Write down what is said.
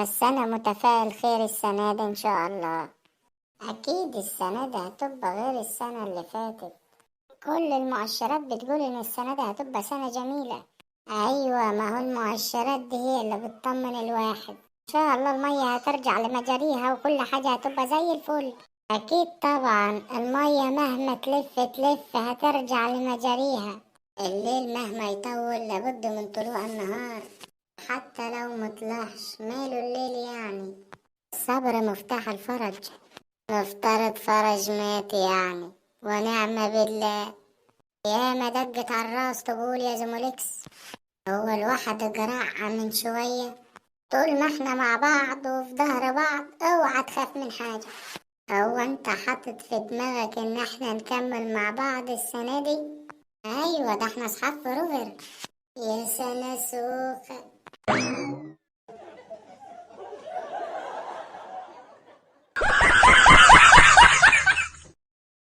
بس أنا متفائل خير السنة دي إن شاء الله. أكيد السنة دي هتبقى غير السنة اللي فاتت. كل المؤشرات بتقول إن السنة دي هتبقى سنة جميلة. أيوة، ما هو المؤشرات دي هي اللي بتطمن الواحد. إن شاء الله المية هترجع لمجاريها وكل حاجة هتبقى زي الفل. أكيد طبعا، المية مهما تلف تلف هترجع لمجاريها. الليل مهما يطول لابد من طلوع النهار، حتى لو مطلعش ماله الليل يعني. الصبر مفتاح الفرج. نفترض فرج مات يعني، ونعم بالله. ياما دقت على الراس تقول يا زموليكس. هو الواحد جرع من شوية. طول ما احنا مع بعض وفي ظهر بعض اوعى تخاف من حاجة. هو انت حاطط في دماغك ان احنا نكمل مع بعض السنة دي؟ ايوه، ده احنا اصحاب forever. يا سنة سوخة.